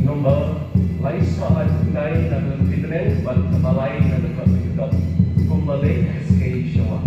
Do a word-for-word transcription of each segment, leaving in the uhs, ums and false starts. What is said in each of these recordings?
Number lai spah lai phew khyndai na ka Lieutenant bad kaba lai na ka Dok. Kumba leh S K Shylla.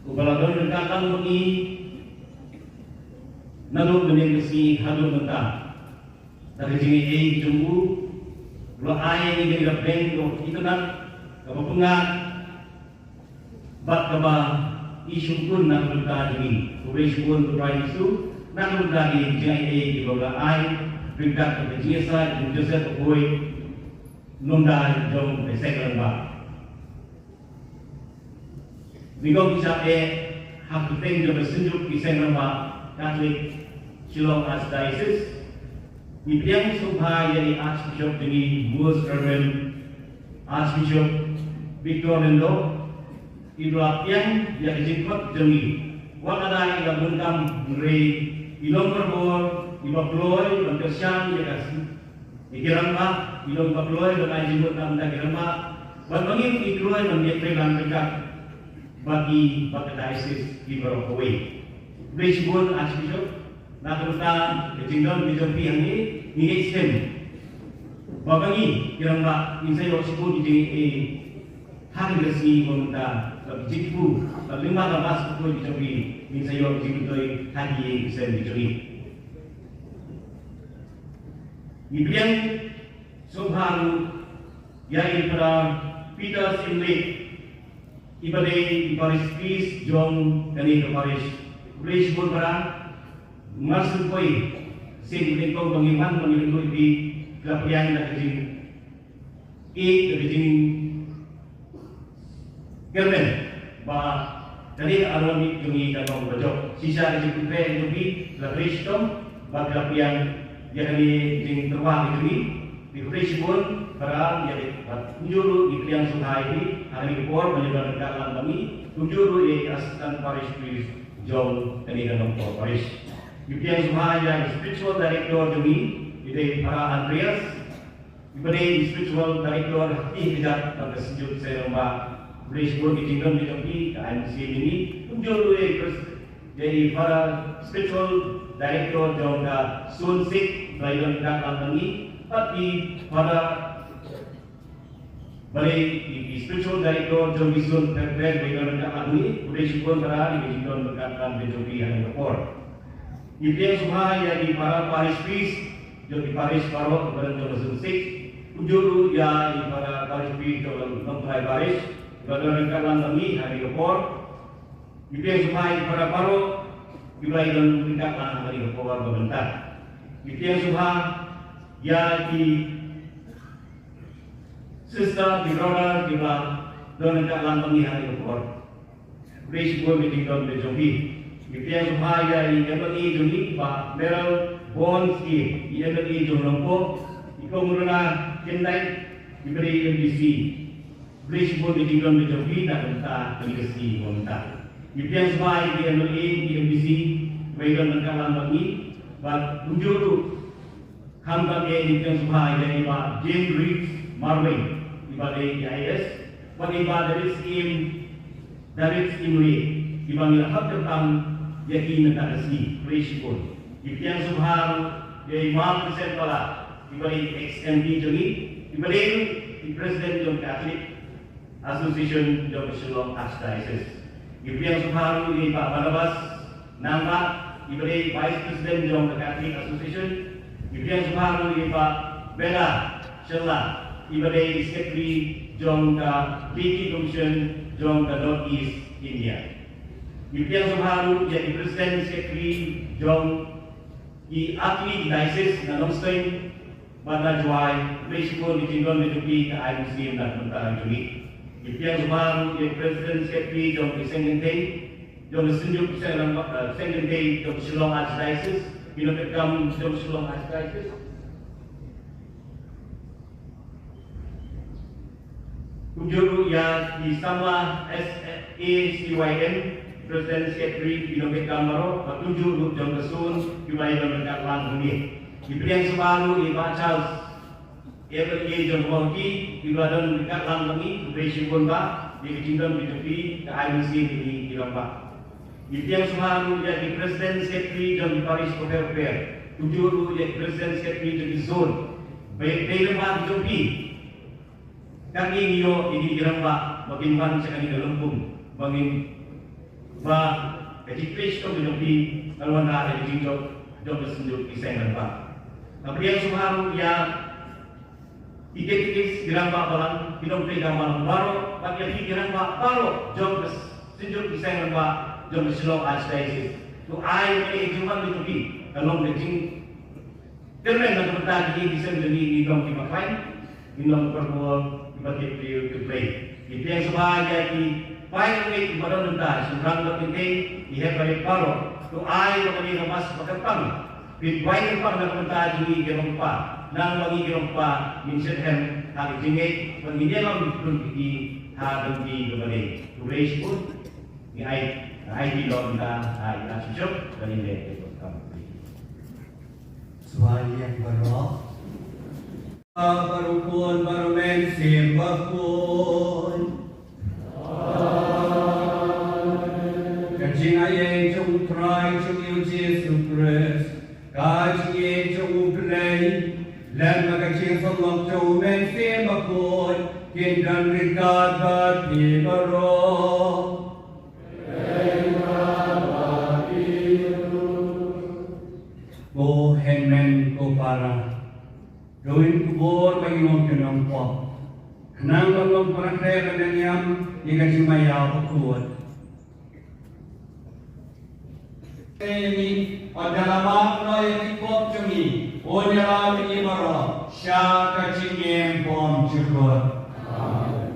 Uba la don ryngkat lang bad ngi naduh mynne ka sngi haduh mynta. Da ka jingaiei jong u, u la ai ïa ngi ka bneng kaba itynnad, kaba pyngngad bad kaba i shongkun na ka bynta jong ngi. Khublei shibun ko Trai Jisu na ka bynta ki jingaiei kiba u la ai ryngkat bad ka jingïasaid jong u Joseph Bakhuid, nongda jong ka Seng Rangbah. Nyngkong ki shah eh ha ka kyrteng jong ka Synjuk ki Seng Rangbah Katholik Shillong Archdiocese, ngi pdiang sngewbha ïa i Archbishop jong ngi, Most Reverend Archbishop Victor Lyngdoh, iba la pdiang ïa ka jingkhot jong ngi. Wat lada i la bun kam, hynrei i long barabor iba kloi ban kyrshan ïa ka Ïa ki rangbah, i long ba kloi ban ai jingmut na ka bynta ki rangbah. Bad ma ngi ruh ngi kloi ban ïatrei lang ryngkat bad ki, bad ka diocese ki baroh kawei. Khublei shibun Archbishop na ka bynta ka jingdon ka jong phi hangne, ngi ngeit skhem ba ma ngi ki rangbah ngin sa ïoh shibun ki jingïeit ha kane ka sngi ba mynta, bad ki jingkyrkhu bad lyngba ka Mass bakhuid ka jong phi ngin sa ïoh ki jingmyntoi ha ki ïing ki sem ki jong ngi. Ngi pdiang sngewbha ruh ïa i Phadar Peter Syiemlieh, iba dei i parish priest jong kane ka parish. Khublei shibun Phadar, nga sngewbha shisien nyngkong ba ngi wan ban ïakynduh ïa phi, la pdiang da ka jing Ïeit ka jingkyrmen ba kane ka arngut jong ngi ka long bajop. Shisha ka jingkyrmen jong phi la khreh shitom ba ka la pdiang ïa kane ka jingtyrwa ka jong ngi. Ngi khublei shibun Phadar ïa ka, bad kumjuh ruh ngi pdiang sngewbha ïa phi ha kane ka por ba ngi don ryngkat lang bad ngi, kumjuh ruh ïa i Assistant Parish Priest jong kane ka Nongpoh Parish. Ngi pdiang sngewbha ïa i Spiritual Director jong ngi, i dei Phadar Andreas. Bad i spiritual director ha ki kjat bad ka Synjuk Seng Rangbah. Bad shibun ki jingdon ki jong ki ka ai mynsiem ïa ngi. Kumjuh ruh ïa i pres-, ïa i para spiritual director jong ka Sun Sik ba i don ryngkat lang bad ngi. Bad i para, bad i, i, i spiritual director jong ki Sun Pher Pher ba i don ryngkat lang bad ngi. Bad shibun para i ki jingdon ryngkat lang bad jong ki ha kane ka por. Ngi pdiang sngewbha ïa ki para parish priest jong ki parish baroh kiba don jong ka Sun Sik. Kumjuh ruh ïa ki para parish priest jong ka Nongthymmai parish kiba don ryngkat lang bad ngi ha kane ka por. Ngi pdiang sngewbha ïa ki para baroh kiba don ryngkat lang ha kane ka por ba mynta. Ngi pdiang sngewbha ïa ki sister, ki brother kiba don ryngkat lang bad ngi ha kane ka por. Bad shibun ki jingdon ki jong ki. Ngi pdiang sngewbha ïa i M L A jong ngi, Bah Mayralborn Syiem, i M L A jong Nongpoh, i Kong Runa Khyndait, i bad i M D C. Bad shibun ki jingdon ki jong ki na ka bynta ka legacy ba mynta. Ngi pdiang sngewbha ïa i M L A, i M D C, ba i don ryngkat lang bad ngi, bad kumjuh ruh Khamtam eh ngi pdiang sngewbha ïa i Bah Jim Reeves Marwein, i ba dei i A I S, bad i Bah David Syiem, David Syiem Ri, i ba ngi la hap kyrpang ïa ki mynta ka sngi, khublei shibun. Ngi pdiang sngewbha ruh ïa i Bah Vincent Pala, i ba dei ex M P jong ngi, i ba dei ruh i President jong Catholic Association jong ka Shillong Archdiocese. Ngi pdiang sngewbha ruh ïa i Bah Barnabas Nangbah, i ba dei Vice President jong ka Catholic Association. Ngi pdiang sngewbha ruh ïa i Bah Bella Shylla, i ba dei Secretary jong ka Deity Commission jong ka North East India. Ngi pdiang sngewbha ruh ïa i President Secretary jong ki Archdiocese na Nongstoiñ bad na Jowai, khublei shibun ki jingdon ki jong ki ka ai mynsiem na ka bynta jong ngi. Ngi pdiang sngewbha ruh ïa i President Secretary jong ki seng kynthei, jong ki Synjuk ki seng rangbah, eh, seng kynthei jong Shillong Archdiocese, ki nongtrei kam jong Shillong Archdiocese. Kumjuh ruh ïa ki samla S A C Y M, President Secretary, ki nongtrei kam baroh, bad kumjuh ruh jong ka Sun, kiba ïadon ryngkat lang hangne. Ngi pdiang sngewbha ruh ïa i Bah Charles M L A jong ka Mawhati, kiba don ryngkat lang bad ngi, khublei shibun Bah, ïa ki jingdon ki jong phi, ka ai mynsiem ïa ngi ki rangbah. Ngi pdiang sngewbha ruh ïa ki President Secretary jong ki parish bapher bapher, kumjuh ruh ïa ki President Secretary jong ki zone. Ba ïa ki rangbah ki jong phi, katne ngi ïoh ïa ki rangbah ba kin wan sha kane ka lympung, ba ngin, ba ka jingkyrpad jong phi kan wanrah ïa ka jingjop jong ka Synjuk ki seng rangbah. Nga pdiang sngewbha ruh ïa i Catechists, ki rangbah balang, ki nongtrei kam balang baroh, bad ïa phi ki rangbah baroh jong ka Synjuk ki seng rangbah jong ka Shillong Archdiocese. To ai ïa ka jingwan jong phi kan long ka jing kyrmen na ka bynta ki ïing ki sem jong ngi, ngin long kiba khlaiñ, ngin long kiba kyrpad, kiba tip briew tip Blei. Ngi pdiang sngewbha ïa ki paid rangbah kiba don mynta, shynrang bad kynthei, ki heh barit baroh. To ai ba kane ka Mass ba kyrpang, phin duwai kyrpang na ka bynta jong ngi ki rong kpa, nang ba ngi ki rong kpa ngin shet hem ha ka jingngeit, bad ngin ïalam bun ki ha ka lynti kaba dei. Khublei shibun. Ngi ai, ai ki long mynta ha i Archbishop, bad ngin leh ki kam. Sngewbha ïa baroh. Bad u Khun bad u Mynsiem Bakhuid. Ka jingaiei jong u Trai jong ngi u Jisu Khrist, ka jingïeit jong u Blei, lem bad ka jingïasyllok jong u Mynsiem Bakhuid, kin don ryngkat bad phi baroh. Ko hynmen ko para, to ngin kubur ba ngin long ki nongpop, khnang ban long para khreh ban ïalam ïa ka jingmaïa bakhuid. Te ïa ngi, ynda la map noh ïa ki pop jong ngi, un ïalam ïa ngi baroh sha ka jingim bymjukut. Amen.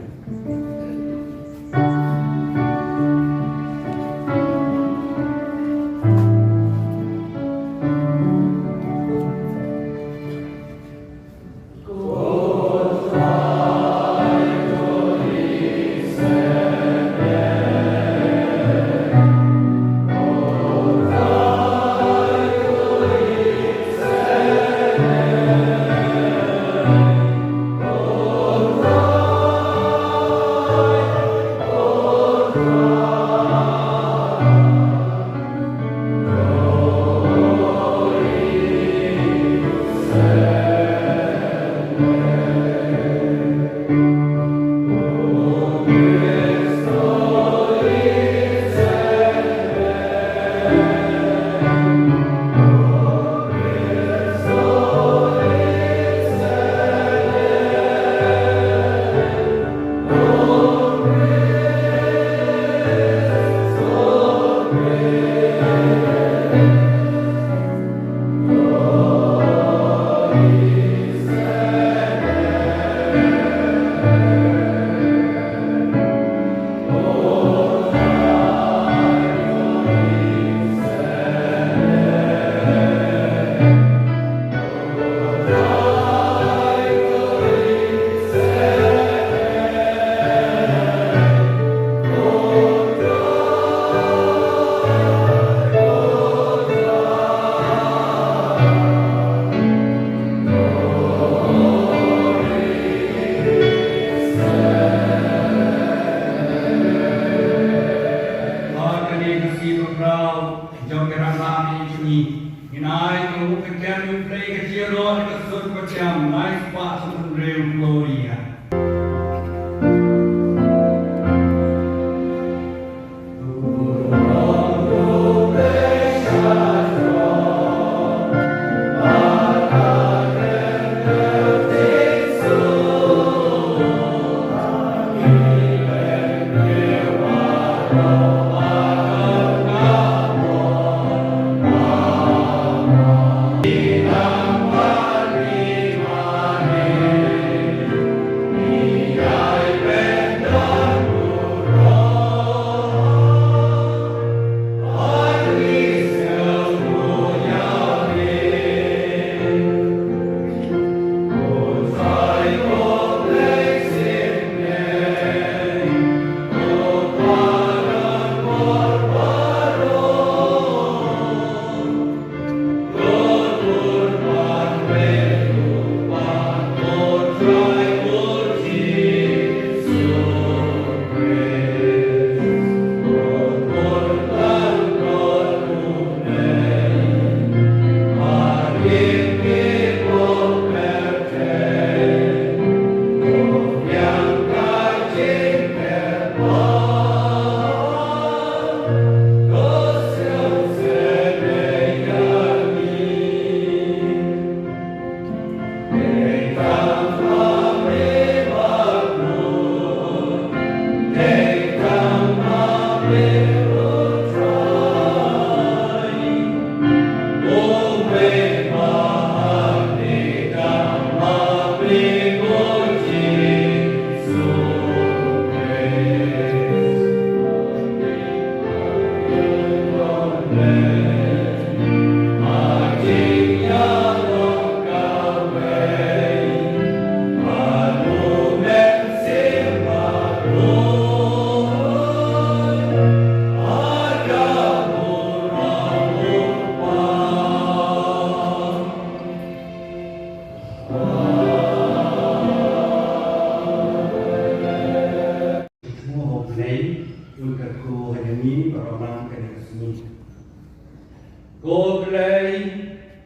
Ko Blei,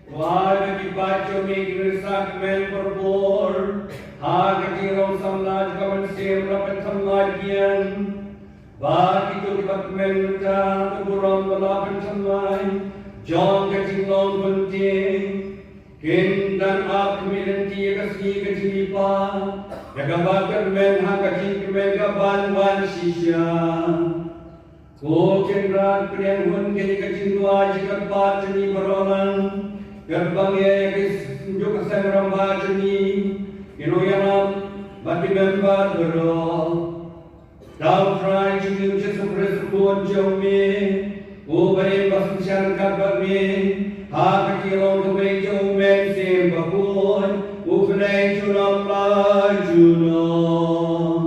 ko ai ba ki paid jong me kin ïoh sakmen por por ha ka jinglong samla jong ka mynsiem la pynthymmai biang. Ba kito kiba kmen mynta ha ka burom ba la pynthymmai jong ka jinglong bunting kin dang ap khmih lynti ïa ka sngi ka jingïohi, ïa kaba kyrmen ha ka jingkmen kaban wan shisha. Ko Kynrad, pdiang hun kane ka jingduwai jingkyrpad jong ngi baroh lang, kyrpang ïa ki synjuk ka seng rangbah jong ngi, ki nongïalam bad ki member baroh. Da U Trai jong ngi U Jisu Khrist U Khun jong me, uba im ba synshar ryngkat bad me ha ka jinglong kawei jong U Mynsiem Bakhuid, U Blei junom la junom.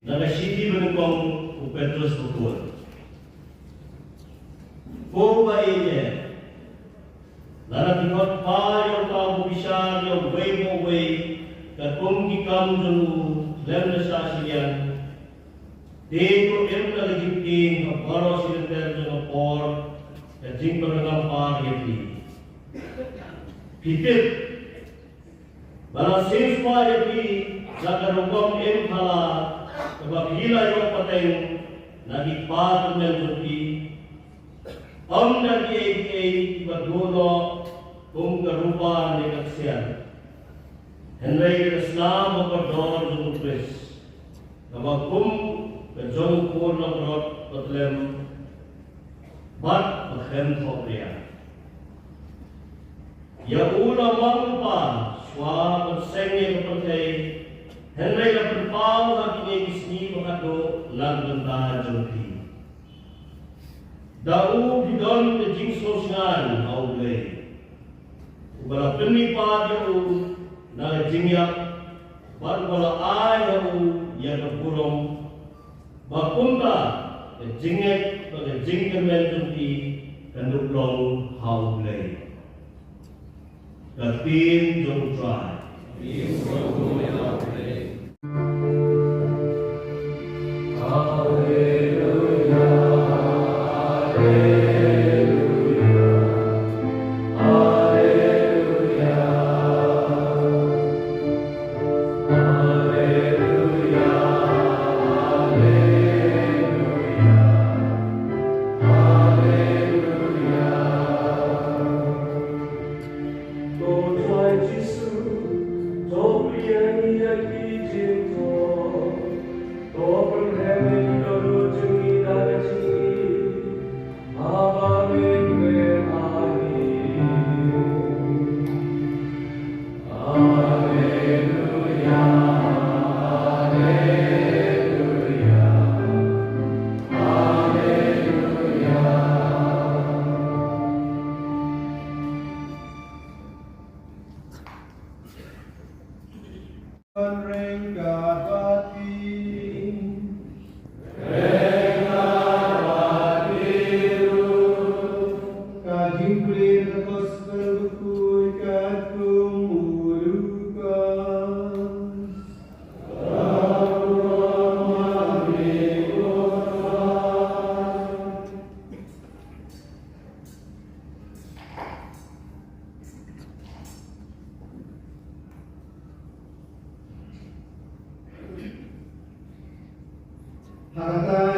Na ka shithi banyngkong u Petros bakhuid. Ko ba ïeit, lada phi khot paw ïa uta uba bishar ïa uwei pa uwei katkum ki kam jong u khlem da shah shiliang, te to im da ka jingtieng ha baroh shi lynter jong ka por ka jingpynrangam par ïa phi. Phi tip ba la siew shuwa ïa phi da ka rukom im phala kaba phi la ïoh pateng na ki kpa tymmen jong phi, ym da kiei kiei kiba duh noh kum ka rupa ne ka ksiar, hynrei da ka snam bakordor jong U Khrist, kaba kum ka jong u khun langbrot ba tlem bad ba khlem thohbria. Ïa u la mang lypa shuwa ban seng ïa ka pyrthei, hynrei la pynpaw ha kine ki sngi ba khatduh na ka bynta jong phi. Da u phi don ka jingsngewsynei ha U Blei, uba la pynmihpat ïa u na ka jingïap, bad uba la ai ha u ïa ka burom, ba kumta ka jingngeit bad ka jingkyrmen jong phi kan dup long ha U Blei. Ka ktien jong U Trai. Ko Trai Jisu, to pdiang ïa ki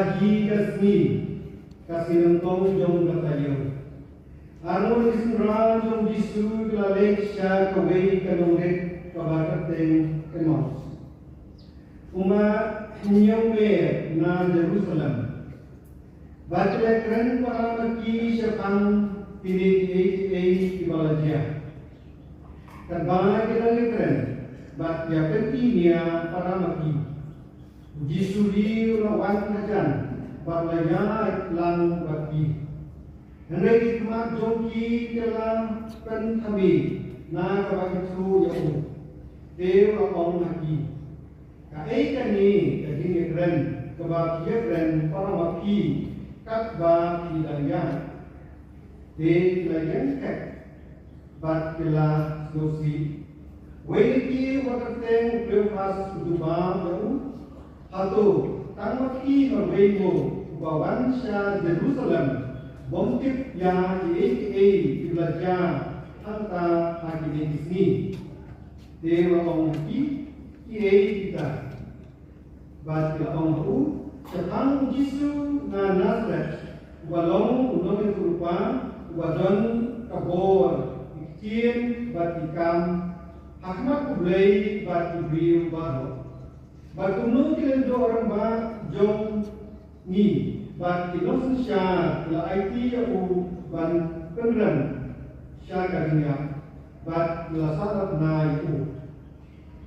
Hi ka sngi, ka sngi nyngkong jong ka taïew. Arngut ki synran jong u Jisu ki la leit sha kawei ka nongrit kaba kyrteng Emmaus, kumba hynñiew mer na Jerusalem. Bad ki la kren para ma ki shaphang kine kiei kiei kiba la jia. Katba ki dang ïakren bad ïa pynïaid para ma ki, u Jisu hi u la wan hajan bad la ïaid lang bad ki. Hynrei ki khmat jong ki ki la pynthame na kaba ithuh ïa u, te u la ong ha ki, kaei kane ka jingïakren kaba phi ïakren para ma phi katba phi dang ïaid? Te ki la ïeng thik bad ki la sngewsih. Uwei na ki uba kyrteng u Kleopas u jubab ïa u, hato tang ma phi marwei mo uba wan sha Jerusalem bym tip ïa kiei kiei kiba la jia hangta ha kine ki sngi? Te u la ong ha ki, kiei kita? Bad ki la ong ha u, shaphang u Jisu na Nasareth, uba long u nongïathuhlypa, uba don ka bor, ki ktien bad ki kam ha khmat U Blei bad ki briew baroh. Bad kumno ki lyngdoh rangbah jong ngi bad ki nongsynshar ki la aiti ïa u ban pynrem sha ka jingïap, bad ki la sahlap ïa u.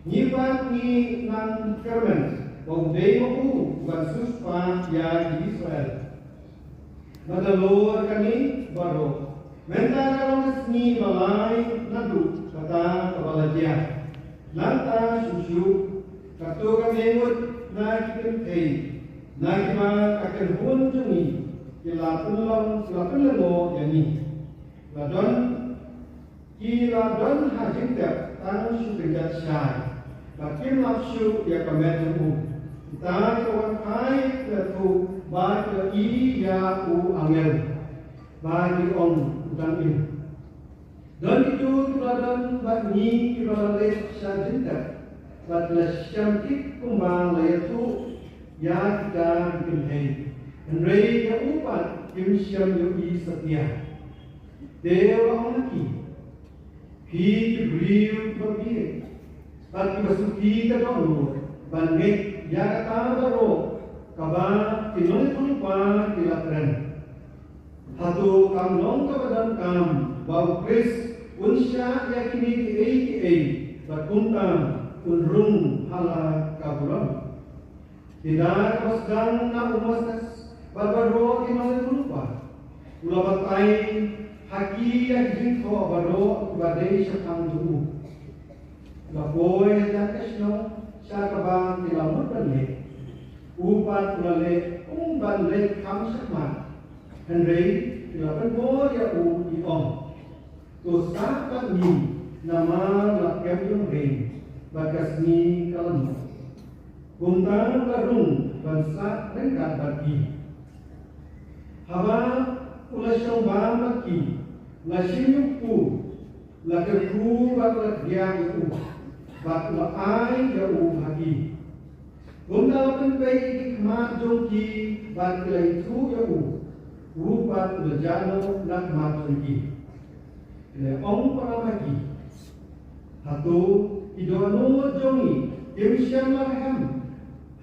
Ngi pat ngi nang kyrmen ba u dei ma u uban siewspah ïa ki Israel. Bad halor kane baroh, mynta ka long ka sngi ba lai naduh kata kaba la jia. Nangta shuh shuh, katto katne ngut na ki kynthei, na kiba ka kynhun jong ngi, ki la pynlong, ki la pynlyngngoh ïa ngi. La don Ki la don ha jingtep tang shu kynjat shai, bad kim lap shuh ïa ka met jong u. Kita ki la wan phai ki la thuh, bad ki la i ïa u angel, bad ki ong, u dang im. Don kito kiba la don bad ngi kiba la leit sha jingtep, bad ki la shem kit kumba la ïathuh ïa kita ki kynthei. Hynrei ïa u pat kim shym ïohi satia. Te u la ong ha ki, phi ki briew ba bieit bad kiba suki ka dohnud ban ngeit ïa kata baroh kaba ki nongïathuhlypa ki la kren. Hato kam long kaba donkam ba u Khrist un shah ïa kine kiei kiei bad kumta un rung ha la ka burom? Te da kaba sdang na u Moses bad baroh ki nongïathuhlypa, u la batai ha ki ïa ki jingthoh baroh kiba dei shaphang jong u. U la poi hajan ka shnong sha kaba ki la mut ban leit. U pat u la leh kum ban leit kham shakhmat. Hynrei ki la pynbor ïa u ki ong, to sah bad ngi, namar la kem ïong hynrei bad ka sngi ka la noh. Kumta u la rung ban sah ryngkat bad ki. Haba u la shong bam bad ki, u la shim ïa u kpu, u la kyrkhu bad u la kdiah ïa u, bad u la ai ïa u ha ki. Kumta la pynpeit ïa ki khmat jong ki bad ki la ithuh ïa u, u pat u la jah noh na khmat jong ki. Ki la ong param ha ki, hato ki dohnud jong ngi kim shym la rhem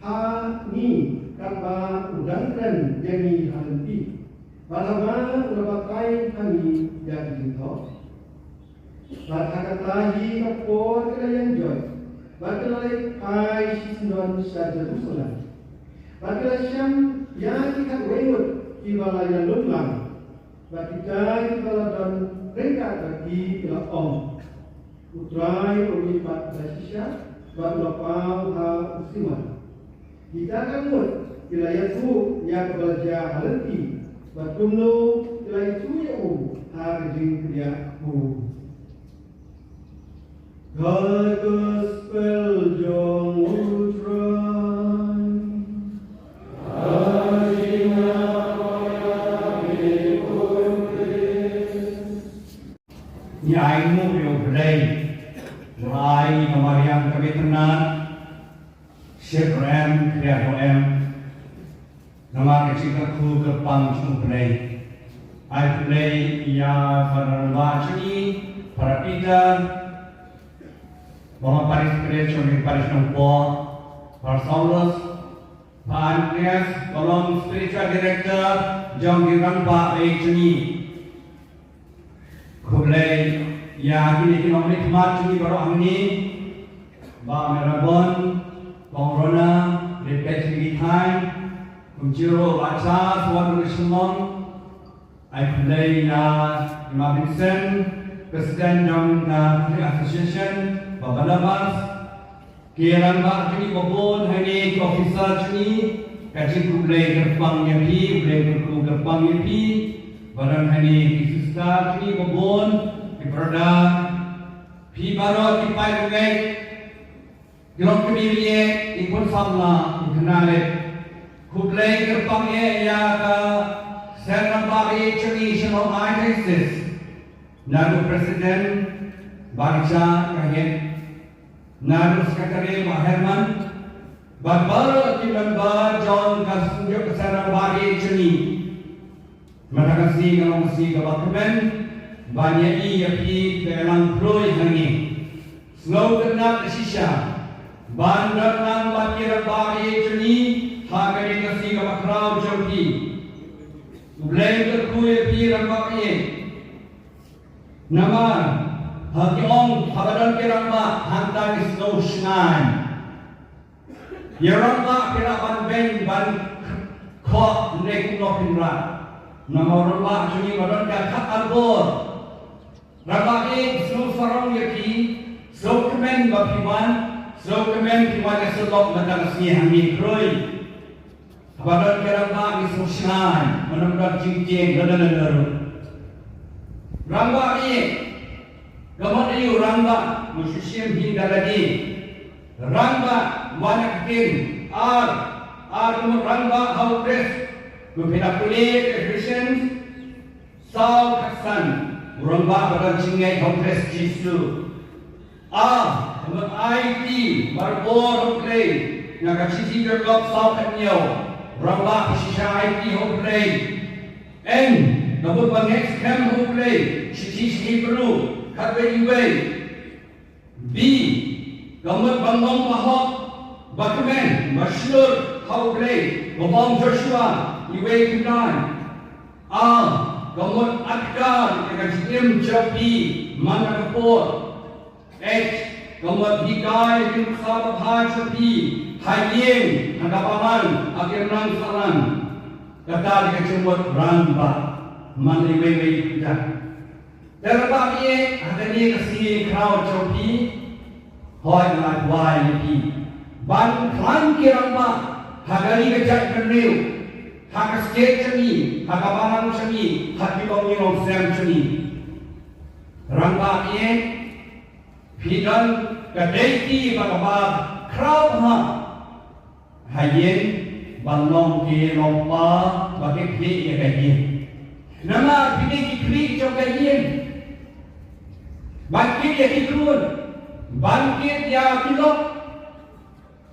ha ngi katba u dang kren ïa ngi ha lynti, bad haba u la batai ha ngi ïa ki jingthoh? Bad ha kata hi ka por ki la ïeng joit, bad ki la leit phai shisyndon sha Jerusalem. Bad ki la shem ïa ki khatwei ngut kiba la ïalum lang. Bad kita kiba la don ryngkat bad ki ki la ong, U Trai u mih pat da shisha bad u la paw ha u Simon. Kita ka ngut ki la ïathuh ïa kaba la jia ha lynti, bad kumno ki la ithuh ïa u ha ka jingkdiah kpu. Ka Gospel jong U Trai. Ngi ai nguh ïa U Blei, ngi ai ïa ka Mariam ka Bethlehem, shepherds, khriat em. Namar ka jingkyrkhu kyrpang jong U Blei. Ai khublei ïa para rangbah jong ngi, para Peter, para parish priest jong ngi, parish Nongpoh, para Saulus, para Andreas, ba long spiritual director jong ngi rangbah ei jong ngi. Khublei ïa kine ki nongmihkhmat jong ngi baroh hangne, Bah Merabon, Kong Rona, Rebet Lithai, Kumjiro Bacha, Swan Shillong, ai khublei ïa i Ma Vincent, President jong ka Catholic Association, Bah Barnabas, ki rangbah jong ngi ba bun hangne, ki officer jong ngi, ka jingkhublei kyrpang ïa phi, khublei kyrpang ïa phi, ba don hangne ki sister jong ngi ba bun, ki brother, phi baroh ki paidbah, ki longkmie, ki khun samla, ki khynnah leh. Khublei kyrpang ïa ka Seng Rangbah Riej jong ngi sha Nongai Diocese. Naduh President, Bah Richard Kahit, naduh Secretary Bah Herman, bad baroh ki member jong ka Synjuk ka Seng Rangbah Riej jong ngi. Mynta ka sngi ka long ka sngi kaba kmen ban ïa i ïa phi ba ïalang khlaiñ hangne. Sngewtynnat shisha ban don lang bad ki rangbah riej jong ngi ha kane ka sngi kaba khraw jong phi. U Blei un kyrkhu ïa phi rangbah riej. Namar ha ki ong haba don ki rangbah hangta ki sngew shngaiñ. Ïa rangbah phi lah ban beiñ ban khoh ne kumno phin rah. Namar rangbah jong ngi ba don ka khat ar bor. Rangbah riej, sngewsarong ïa phi, sngewkmen ba phi wan, sngewkmen phi wan ïa sdok mynta ka sngi hangne khrui. Haba don ki rangbah ngi sngewshngaiñ, mynta ka jingtieng lada lada ruh. Rangbah riej, ka mut aïu rangbah, ngi shu shim hi da lade. Rangbah, wan ïa ka ktien, ar, ar ka mut rangbah ha u Khrist, kumba phi da pule Ephesians, saw khatsan, u rangbah ba don jingngeit ha u Khrist Jisu. A, ka mut aiti, ba bor ha u Blei, na ka shithi Jakob saw khathynñiew, u rangbah ba shisha aiti ha u Blei. N, ka mut ba ngeit skhem ha u Blei, shithi sha Hebru, khatwei iwei. B, ka mut ban long bahok, ba kmen, ba shlur ha u Blei, kumba ong Joshua, iwei khyndai. A, ka mut atkar ïa ka jingim jong phi man la ka por. H, ka mut hikai ïa ki nuksa babha jong phi ha ïing, ha ka balang, ha ki imlang sahlang. Kata dei ka jingmut rangbah man la iwei iwei ki kjat. Te rangbah riej, ha kane ka sngi khraw jong phi, hooid nga ai duwai ïa phi ban khlaiñ ki rangbah ha ka ri ka jaitbynriew, ha ka state jong ngi, ha ka balang jong ngi, ha ki longïing longsem jong ngi. Rangbah riej, phi don ka dei ki ba kaba khraw bha. Ha ïing ban long ki longpa ba ki khlieh ïa ka ïing. Namar phi dei ki khlieh jong ka ïing. Ban kit ïa ki khun, ban kit ïa ki lok,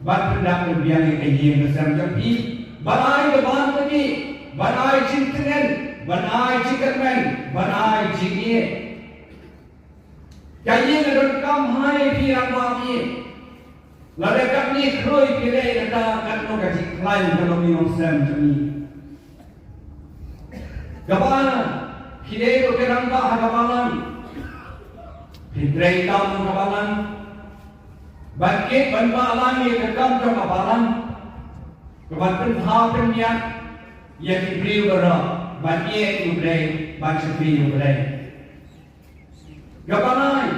ban pyndap pynbiang ïa ka ïing ka sem jong phi, ban ai ka ban ka dih, ban ai jingtngen, ban ai jingkyrmen, ban ai jingïeit. Ka ïing ka donkam ha phi rangbah riej. Lada katne khrui phi leh kata, katno ka jingkhlaiñ ka longïing longsem jong ngi. Kaba ar, phi dei ruh ki rangbah ha ka balang. Phi trei kam ha ka balang. Ban kit ban balang ïa ka kam jong ka balang. Kaban pynbha pynmiat ïa ki briew baroh ban ïeit ïa U Blei, ban shakri ïa U Blei. Kaba lai,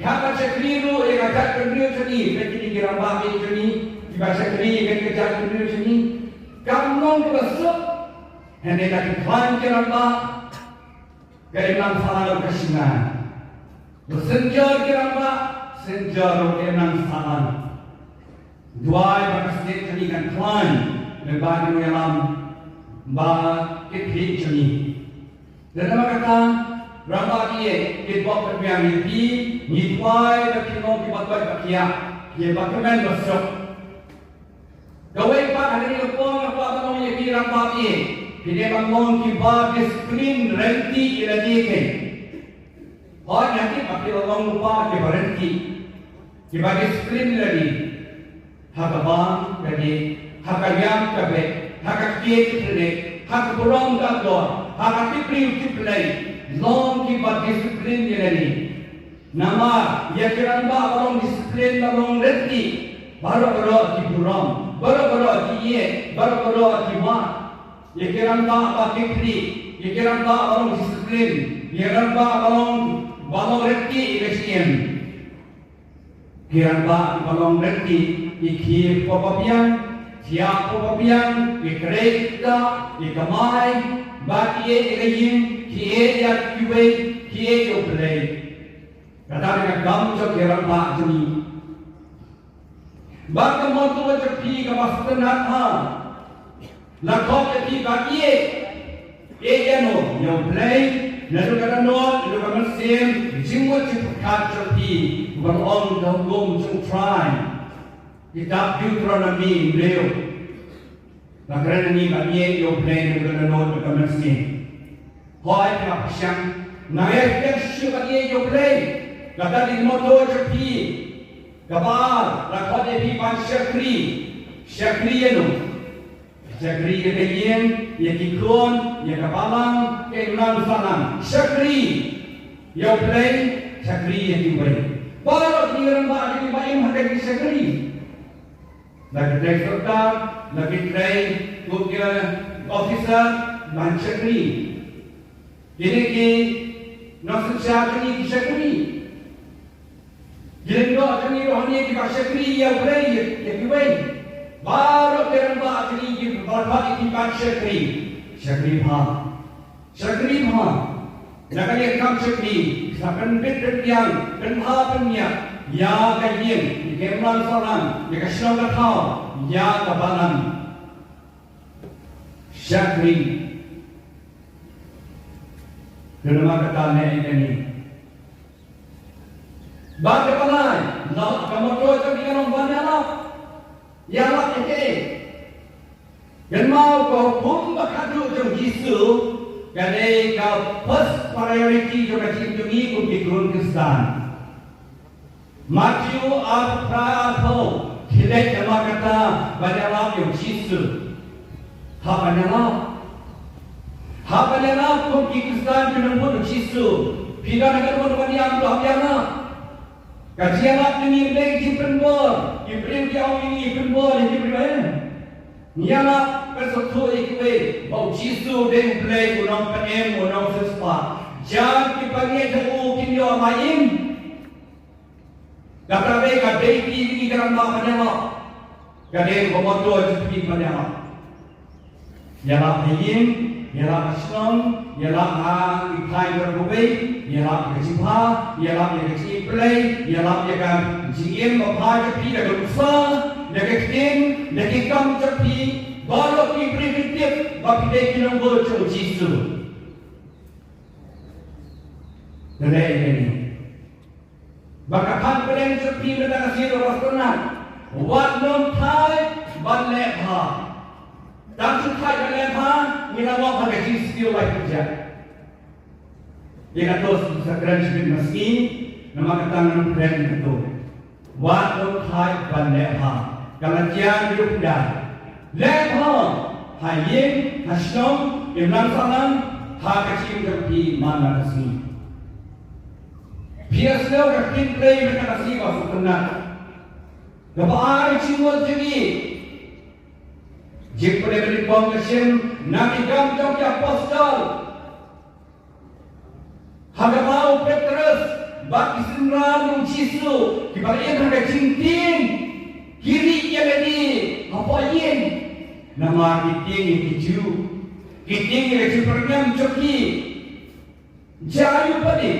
haba shakri ruh ïa ka jaitbynriew jong ngi, peit kine ki rangbah riej jong ngi, kiba shakri ïa ka jaitbynriew jong ngi. Kam long kaba suk, hynrei lada ki khlaiñ ki rangbah, ka imlang sahlang ruh ka shngaiñ. Ba synjor ki rangbah, synjor ruh ka imlang sahlang. Duwai ba ka state jong ngi kan khlaiñ lyngba ki nongïalam ba ki khlieh jong ngi. Te namar kata, rangbah riej, ki bok pynbiang ïa phi, ngi duwai ba kin long kiba koit ba khiah, kiba kmen ba suk. Kawei pat ha kane ka por nga kwah ban ong ïa phi, Ki rangbah, phi dei ban long kiba discipline ryntih ïa lade kein. Hooid, nga tip ba phi la long lypa kiba ryntih, kiba discipline ïa lade. Ha ka bam ka dih, ha ka ïam ka beh, ha ka kiew ka kynrih, ha ka burom ka akor, ha ka tip briew tip Blei. Long kiba discipline ïa lade. Namar ïa ki rangbah ba long discipline, ba long ryntih, baroh baroh ki burom, baroh baroh ki ïeit, baroh baroh ki wad. Ïa ki rangbah ba kynrih, ïa ki rangbah ba long discipline, ïa ki rangbah ba long, ba long ryntih ïa ka jingim. Ki rangbah ba long ryntih, ki khie paw ba biang, thiah paw ba biang, ki trei, ki ktah, ki kamai, bad ki ïeit ïa ka ïing, ki ïeit ïa kiwei, ki ïeit ïa U Blei. Kata ka kam jong ki rangbah jong ngi. Bad ka motto jong phi kaba sngewtynnat ha. La khot ïa phi ba ïeit. Ïeit ïano? Ïa U Blei, naduh ka dohnud, naduh ka mynsiem, jingmut jingpyrkhat jong phi. Ba la ong da ka hukum jong U Trai. Kitab Deuteronomi hynriew. Nga kren ïa ngi ban ïeit ïa U Blei naduh ka dohnud, naduh ka mynsiem. Hooid, nga pyrshang. Nga ïeit shisha ban ïeit ïa U Blei. Kata ka dei ka motto jong phi. Kaba ar, la khot ïa phi ban shakri. Shakri ïano? Shakri ïa ka ïing, ïa ki khun, ïa ka balang, ka imlang sahlang. Shakri ïa U Blei, shakri ïa kiwei. Baroh ki rangbah, ki ba im ha ka jingshakri. La ki trei sorkar, la ki trei kum ki officer, ban shakri. Kine ki nongsynshar jong ngi ki shakri. Ki lyngdoh jong ngi ruh hangne kiba shakri ïa U Blei, ïa, ïa kiwei. Baroh ki rangbah jong ngi kiba la khot ïa ki ban shakri. Shakri bha. Shakri bha. Na kane ka kam shakri, sa pynbit pynbiang, pynbha pynmiat ïa ka ïing, ïa ka imlang sahlang, ïa ka shnong ka thaw, ïa ka balang. Shakri. Kynmaw kata ne ïa kane. Bad kaba lai, la ka motto jong ngi ka long ban ïalap. Ïalap ïa kaei? Kynmaw ka hukum ba khadduh jong U Jisu, ka dei ka first priority jong ka jingim jong ngi kum ki khun Khristan. Mathaios arphew phra arphew, khie leit namar kata ban ïalap ïa U Jisu. Hap ban ïalap. Hap ban ïalap kum ki Khristan ki nongbud U Jisu. Phi don ha ka nongbud ban ïalap, hap ïalap. Ka jingïalap jong ngi ym dei ka jingpynbor. Ki briew ki ong ïa ngi pynbor ïa ki briew, em. Ngi ïalap, pynsngewthuh ïa kiwei ba U Jisu u dei U Blei, u nongpynim, u nongsiewspah. Jan kiba ngeit ha u kin ïoh ba im. Kata dei ka dei ki, ki rangbah ban ïalap. Ka dei ka motto jong phi ban ïalap. Ïalap ha ïing, ïalap ha shnong, ïalap ha ki thaiñ baroh kawei, ïalap ïa ka jingpha, ïalap ïa ka jingim Blei, ïalap ïa ka jingim babha jong phi da ka nuksa, da ka ktien, da ki kam jong phi, baroh ki briew kin tip ba phi dei ki nongbud jong U Jisu. Ka dei ïa kane. Ba ka phang pdeng jong phi mynta ka sngi ruh ka sngewtynnat. Wat nym thait ban leh bha. Tang shu thait ban leh bha, ngi la wan ha ka jingsniew lai pynjah. Ïa kato sa kren shibit ma sngi, namar kata ngan kren ïa kato. Wat nym thait ban leh bha. Ka la jia ruh pynjah. Leh bha, ha ïing, ha shnong, imlang sahlang, ha ka jingim jong phi man la ka sngi. Phi ïohsngew ka ktien Blei mynta ka sngi ba sngewtynnat. Kaba ai jingmut jong ngi. Jingpynim nyngkong ka shim na Ki Kam jong ki Apostol. Ha kaba u Petrus bad ki synran u Jisu kiba la im ha ka jingtieng, ki rieh ïa lade hapoh ïing. Namar ki tieng ïa ki Jiw, ki tieng ïa ka jingpyrngem jong ki. Jia aïu pat de?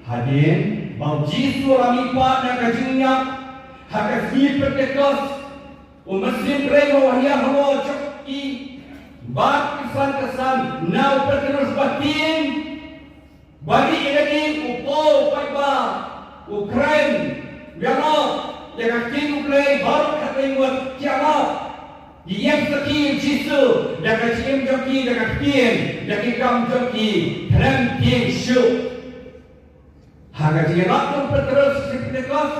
Hadien ba u Jisu u la mihpat na ka jingïap ha ka sngi Pentekost, u Mynsiem Blei u la hiar halor jong ki. Bad ki san ka san na u Petrus ba tieng, ba rieh ïa lade, u paw, u paidbah, u kren, u ïalap ïa ka ktien U Blei baroh khatlei ngut, ki ïalap. Ki ïeng sakhi ïa u Jisu da ka jingim jong ki, da ka ktien, da ki kam jong ki, khlem tieng shuh. Ha ka jingïalap jong u Petros ha Pentekost,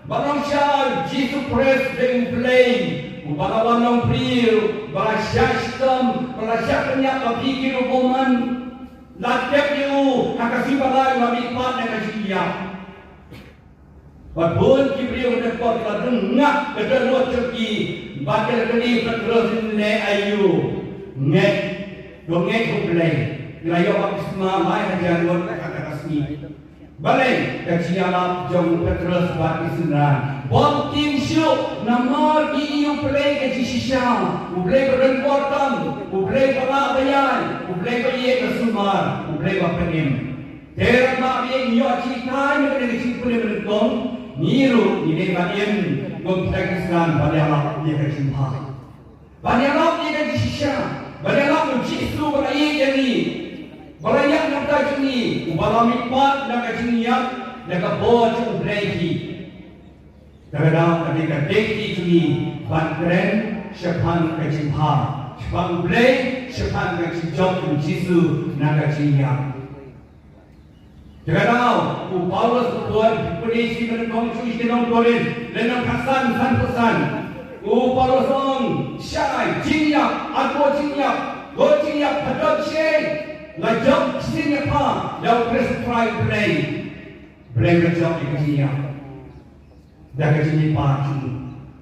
ba long shai u Jisu Khrist u dei u Blei, uba la wan long briew, ba la shah shitom, ba la shah pynïap ïa phi ki riewbymman. La tep ïa u ha ka sngi ba lai, u la mihpat na ka jingïap. Bad bun ki briew ha kata ka por ki la dang ngap ka dohnud jong ki, bad ki la kylli u Petros, leh aïu? Ngeit, to ngeit ha u Blei. Ki la ïoh baptisma lai hajar ngut ha kata ka sngi. Balei? Ka jingïalap jong u Petros bad ki synran bym tieng shuh, namar ki ïohi u Blei ka jingshisha, u Blei ba don bor tam, u Blei ba lah ba ïaid, u Blei ba ïeit ba sumar, u Blei ba pynim. Te lada ngi ïoh jinghikai na kane ka jingpule ba nyngkong, ngi ruh ngi dei ban im kum kita ki synran ban ïalap ïa ka jingbha. Ban ïalap ïa ka jingshisha, ban ïalap ïa u Jisu ba la ïeit ïa ngi, ba la ïap na ka bynta jong ngi, uba la mihpat na ka jingïap, na ka bor jong u Blei hi. Te lada ka dei ka dei jong ngi ban kren shaphang ka jingbha, shaphang u Blei, shaphang ka jingjop u Jisu na ka jingïap. Te lada u Paulus u khot, pule shi ba nyngkong sha ki nong Korinth, lynnong khatsan, sanphew san. U Paulus u ong, shai, jingïap, arphew jingïap, ko jingïap, hato shai, la jop shisien ïa pha da u Khrist u Trai u Blei. Blei u la jop ïa ka jingïap da ka jingmihpat jong u.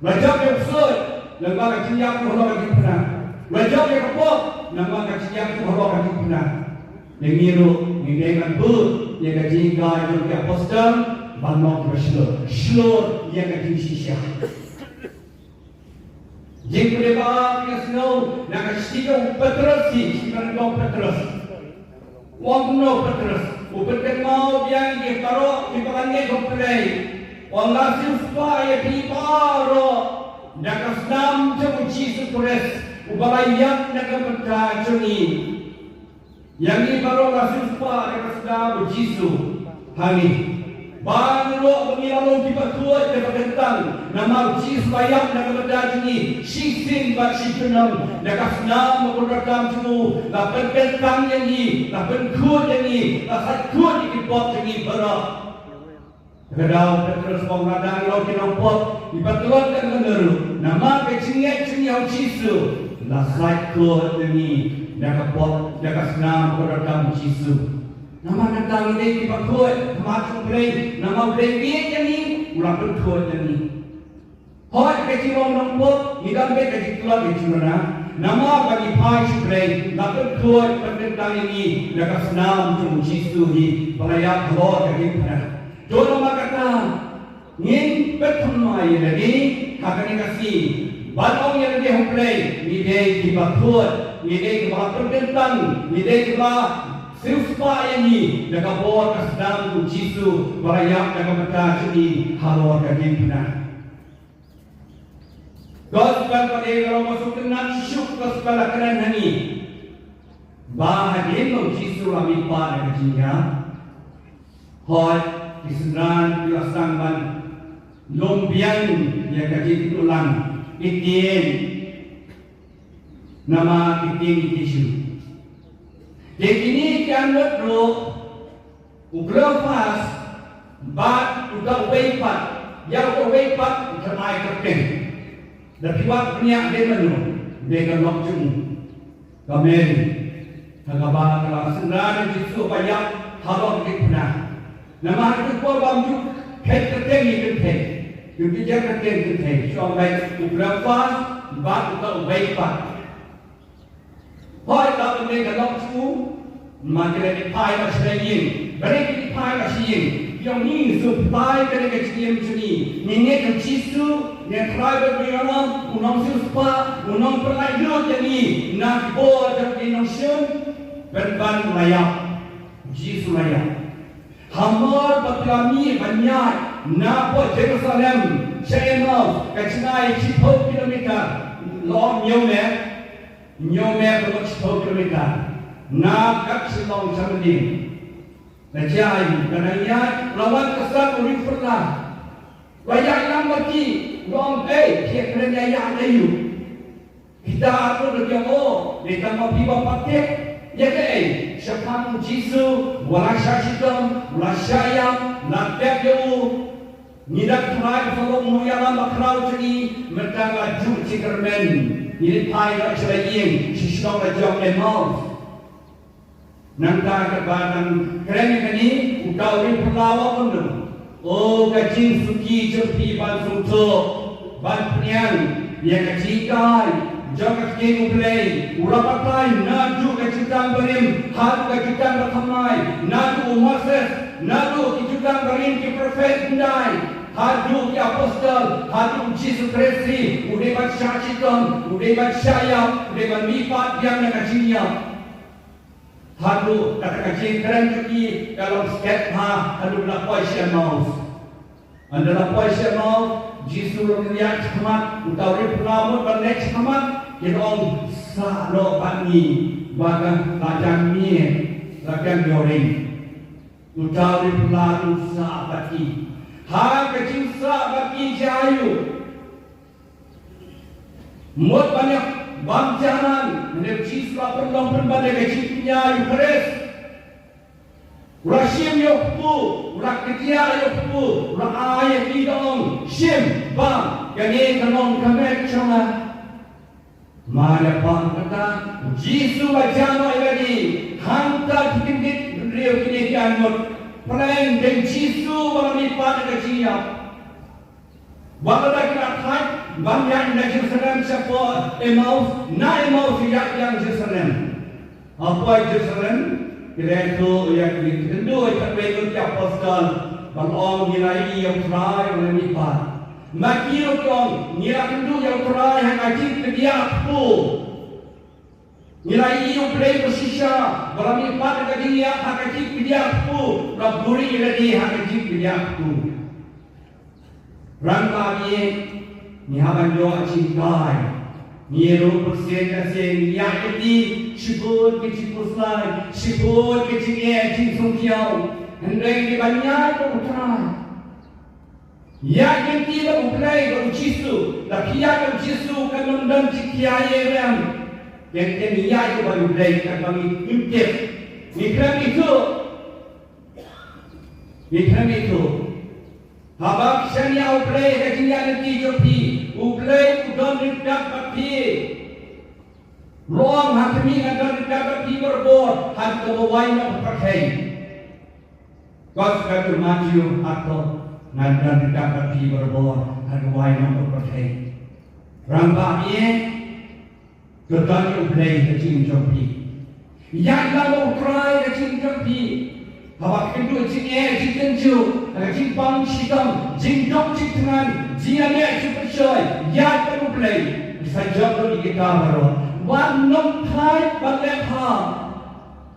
La jop ïa u ksuid, namar ka jingïap jong u halor ka diengphna. La jop ïa ka pop, namar ka jingïap jong u halor ka diengphna. Te ngi ruh ngi dei ban bud ïa ka jinghikai jong ki apostol ban long kiba shlur, shlur ïa ka jingshisha. Jingpule ba ar, phi sngew na ka shithi jong u Petros, shithi ba nyngkong u Petros. U ong kumno u Petros? U pynkynmaw biang ïa ki baroh kiba la ngeit ha u Blei. U ong, la siewspah ïa phi baroh da ka snam jong u Jisu Khrist, uba la ïap na ka bynta jong ngi. Ïa ngi baroh la siewspah da ka snam u Jisu ha ngi. Ba ngi ruh ba ngi la long kiba khuid, kiba kyntang, namar u Jisu la ïap na ka bynta jong ngi shisien bad shi junom. Da ka snam ba kordor tam jong u, la pynkyntang ïa ngi, la pynkhuid ïa ngi, la sait khuid ïa ki pop jong ngi baroh. Ka dei u Petros u ong, lada ngi long ki nongpop, ngi pyntlot katno ruh, namar ka jingngeit jong ngi ha u Jisu la sait khuid ïa ngi da ka pop, da ka snam kordor tam u Jisu. Namar kata ngi dei kiba khuid ha khmat jong u Blei, namar u Blei u ïeit ïa ngi, u la pynkhuid ïa ngi. Hooid, ka jinglong nongpop ngi don beit ka jingtlot ka jingwana, namar ba ngi phai sha u Blei, la pynkhuid pynkyntang ïa ngi da ka snam jong u Jisu hi ba la ïap halor ka diengphna. To namar kata ngin pynthymmai ïa lade ha kane ka sngi ban ong ïa lade ha u Blei, ngi dei kiba khuid, ngi dei kiba la pynkyntang, ngi dei kiba siewspah ïa ngi da ka bor ka snam u Jisu ba la ïap na ka bynta jong ngi halor ka diengphna. Gospel pat ïa ka long ba sngewtynnat shuh, gospel la kren ha ngi ba hadien ba u Jisu la mihpat na ka jingïap, hooid, ki synran ki la sdang ban lum biang ïa ka jingïathuhlang, ki tieng, namar ki tieng ki Jisu. Te kine ki arngut ruh, u Kleopas bad uta uwei pat, ïa uta uwei pat u thymmai kyrteng. Da phi wad bniah dei mano? Dei ka lok jong u, ka Mary, ha kaba ka la synran ïa u Jisu ba ïap halor ka diengphna. Namar ha kata ka por bym ju kheit kyrteng ïa kynthei, ym ju jer kyrteng kynthei. Shu ong beit u Kleopas bad uta uwei pat. Hooid, la pynlong ka lok sha u, ma ki la phai noh sha ïing. Balei ki phai noh sha ïing? Ki ong, ngi sngewthuh kane ka jingim jong ngi. Ngi ngeit ha u Jisu, ngi Trai bad ngi ong u nongsiewspah, u nongpynlait lut ïa ngi na ki bor jong ki nongshun. Pynban la ïap, u Jisu la ïap. Hamar ba ki la mih ban ïaid na pdeng Jerusalem sha Emmaus, ka jingai shiphew kilometer, la ong hynñiew miet, hynñiew miet bad shiphew kilometer na ka shnong sha Madian. La jia aïu? Ka dang ïaid, la wan ka san u riewphylla. La ïaid lang bad ki, la ong, ei, phi ïakren ïa ïa aïu? Kita arngut ruh ki ong, oh, dei tang ma phi ba pat tip. Ïa kaei? Shaphang u Jisu, u la shah shitom, u la shah ïap, la tep ïa u. Ngi da tharai u Salvador u ïalam bakhraw jong ngi, mynta la juh jingkyrmen. Ngi leit phai noh sha la ïing, sha shnong la jong Emmaus. Nangta katba nang kren ïa kane, uta u ri phylla u ong kumno? O ka jingsuki jong phi ban sngewthuh, ban pynïang ïa ka jinghikai jong ka ktien U Blei, u la batai naduh ka Jutang Barim haduh ka Jutang Bathymmai, naduh u Moses, naduh ki Jutang Barim, ki prophet hyndai, haduh ki apostol, haduh u Jisu Khrist hi, u dei ban shah shitom, u dei ban shah ïap, u dei ban mihpat biang na ka jingïap. Haduh kata ka jingkren jong ki ka long stet bha haduh la poi sha Emmaus. Hynda la poi sha Emmaus, Jisu ruh u ïaid shakhmat, uta u ri phylla mut ban leit shakhmat, ki ong, sah noh bad ngi, ba ka la jan miet, la jan ïoring. Uta u ri phylla ruh u sah bad ki. Ha ka jingsah bad ki jia aïu? Mut ban ïa bam jahlan, hynrei u Jisu la pynlong pynban ïa ka jingpynïaid ïa u Khrist. U la shim ïa u kpu, u la kdiah ïa u kpu, u la ai ïa ki da ong, shim, bam, kane ka long ka met jong nga. Mar ïa bam kata, u Jisu u la jah noh ïa lade, hangta ki kyndit bynriew kine ki arngut. Pynlong dei u Jisu ba la mihpat na ka jingïap. Wat lada ki la thait ban ïaid na Jerusalem shapoh Emmaus, na Emmaus ïaid biang Jerusalem. Ha poi Jerusalem, ki la ïathuh ïa ki, kynduh ïa ki khatwei ngut ki apostol, ban ong ngi la ïohi ïa u Trai u la mihpat. Ma ki ruh ki ong ngi la kynduh ïa u Trai ha ka jingkdiah kpu. Ngi la ïohi ïa u Blei ba shisha, ba la mihpat na ka jingïap ha ka jingkdiah kpu, la buhrieh ïa lade ha ka jingkdiah kpu. Rangbah ïeit, ngi hap ban ïoh jinghikai. Ngi ruh bunsien ka sien ngi ïaid lynti, shibun ki jingkhuslai, shibun ki jingeh jingsngewthuh. Hynrei ngi ban ïaid bad u Trai. Ïaid lynti bad u Blei bad u Jisu, lada phi ïaid bad u Jisu kan ym don jingkhia ïa rem. Teng teng ïaid bad u Blei katba ngim tip. Ngi khlem ithuh. Ngi khlem ithuh. Haba phi shaniah ha u Blei ha ka jingïaid lynti jong phi, u Blei u don ryngkat bad phi. U ong ha khmih ngan don ryngkat bad phi barabor, haduh kaba wai noh ka pyrthei. Kot ka tu Matthew hato ngan don ryngkat bad phi barabor, haduh kaba wai noh ka pyrthei. Rangbah ïeit, to don ïa u Blei ha ka jingim jong phi. Ïaid lang bad u Trai ha ka jingim jong phi. Haba kynduh jingeh jingtynjuh, ha ka jingbym shitom, jingduk jingthngan, jingïaleh jingpynshoi, ïaid bad u Blei. Sa jop lut ïa kita baroh. Wat nym thait ban leh bha.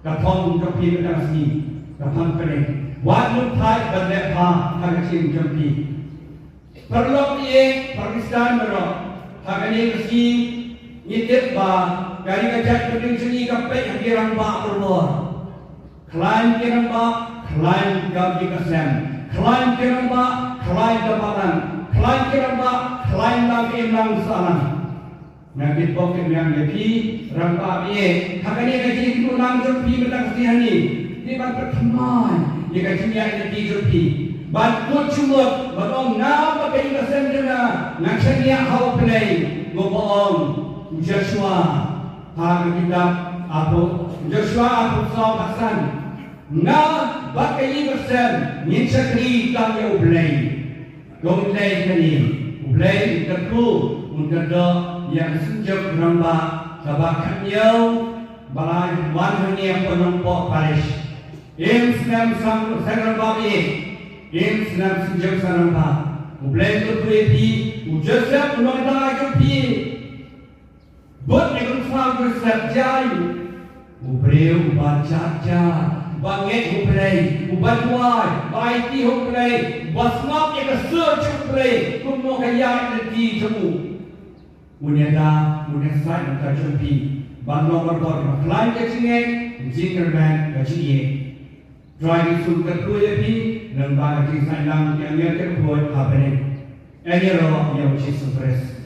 Ka thong jong phi mynta ka sngi ka pang pyneng. Wat nym thait ban leh bha ha ka jingim jong phi. Paralok ïeit, para Khristan baroh, ha kane ka sngi ngi tip ba ka ri ka jaitbynriew jong ngi ka peit ha ki rangbah barabor. Khlaiñ ki rangbah, khlaiñ ka ri ka sem. Khlaiñ ki rangbah, khlaiñ ka balang. Khlaiñ ki rangbah, khlaiñ lang ka imlang sahlang. Nga kyrpad ïa phi rangbah ïeit, ha kane ka jingïakynduh lang jong phi mynta ka sngi hangne, dei ban pynthymmai ïa ka jingïaid lynti jong phi. Ban kut jingmut, ban ong nga bad ka ïing ka sem jong nga, ngan shaniah ha U Blei, kumba ong u Joshua ha ka kitab Arphew, Joshua arphew saw khatsan. Nga bad ka ïing ka sem ngin shakri tang ïa U Blei. Ka U Blei kane, U Blei un kyrkhu, un kyrdoh ïa ka synjuk rangbah kaba khathynñiew ba la wan hangne ha Nongpoh Parish. Im snem seng rangbah ïeit, im snem synjuk seng rangbah. U Blei un kyrkhu ïa phi, u Joseph u nongïada jong phi. Bad ïa ka Joseph jai u briew uba jat jat, uba ngeit ha U Blei, uba duwai, uba aiti ha U Blei, uba sngap ïa ka sur jong U Blei, kumno ka ïaid lynti jong u. Un ïada, un ïasaid na ka jong phi ban long marwei, ba khlaiñ ka jingngeit, jingkyrmen ka jingïeit. Trai Jisu kyrkhu ïa phi, lyngba ka jingsaitlang ki angel kyrkhu ha bneng. Ïaroh ïa U Jisu Khrist.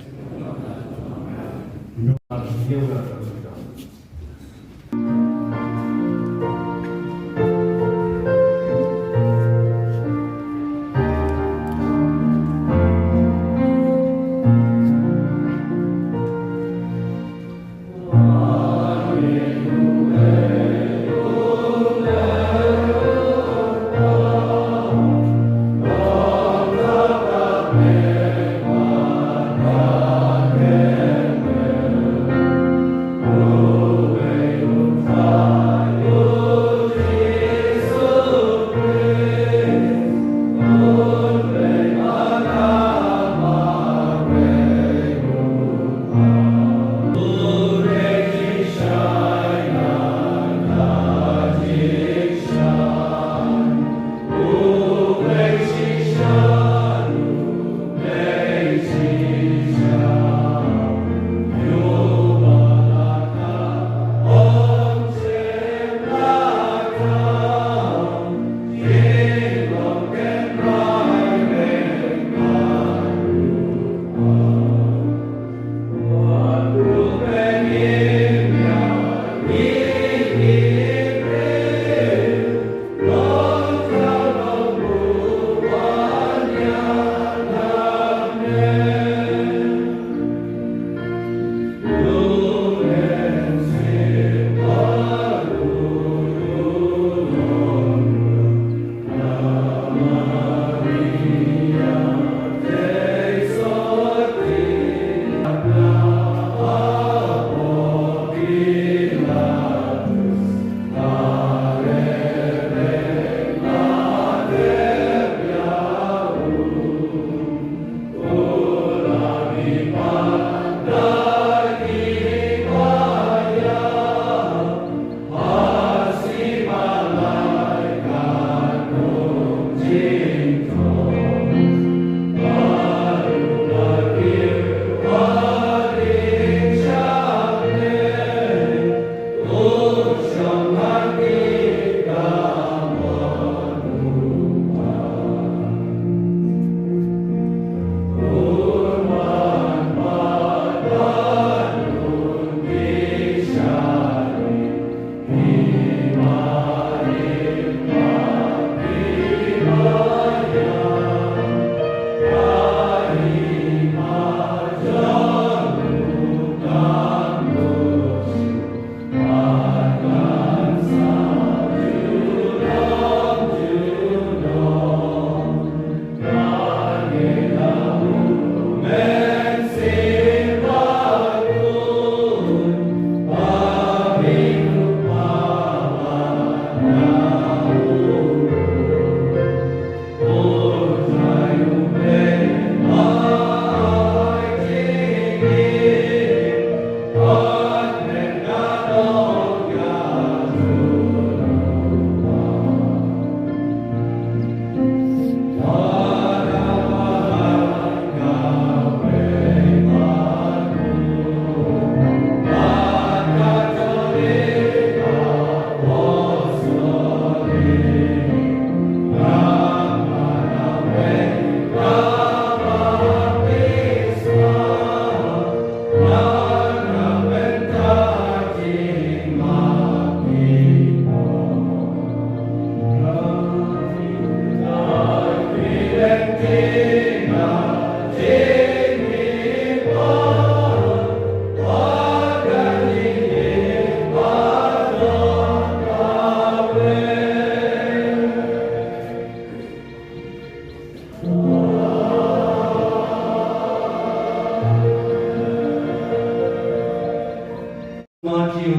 Matthew,